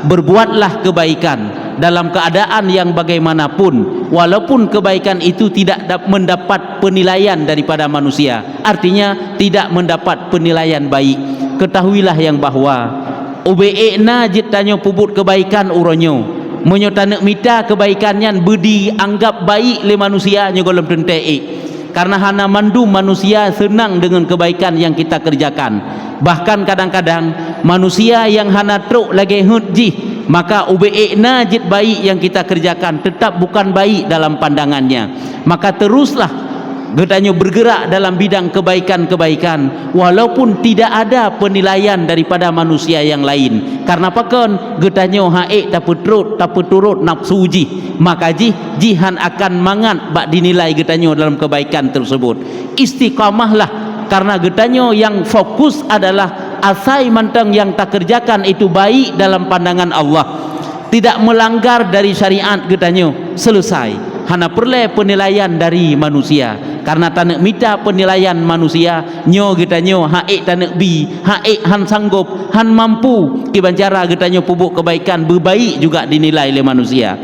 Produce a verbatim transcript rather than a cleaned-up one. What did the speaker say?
Berbuatlah kebaikan dalam keadaan yang bagaimanapun, walaupun kebaikan itu tidak dap-, mendapat penilaian daripada manusia, artinya tidak mendapat penilaian baik. Ketahuilah yang bahwa ubé ék na jeuet tanyoe peubuet kebaikan uroe nyoe. Meunyoe taneuk mita kebaikan nyan beudianggap baik lé manusia, nyoe gohlom teuntée ék. Karena hana mandum manusia senang dengan kebaikan yang kita kerjakan. Bahkan kadang-kadang manusia yang hana trok lagée heuet jih, maka ubé ék na jeuet baik yang kita kerjakan tetap bukan baik dalam pandangannya. Maka teruslah geutanyoe bergerak dalam bidang kebaikan-kebaikan walaupun tidak ada penilaian daripada manusia yang lain. Karena pakon? Geutanyoe han ék tapeutrot, tapeuturot nafsu jih. Maka jih, jih han akan mangat bak dinilai geutanyoe dalam kebaikan tersebut. Istiqamahlah, karena geutanyoe yang fokus adalah asai mantong yang takerjakan itu baik dalam pandangan Allah, tidak melanggar dari syariat geutanyoe, selesai. Hana peureulée penilaian dari manusia, karena taneuk mita penilaian manusia, nyoe geutanyoe han ék taneuk bi, han ék, han sanggob, han mampu, kiban cara geutanyoe peubuet kebaikan beubaik juga dinilai lé manusia.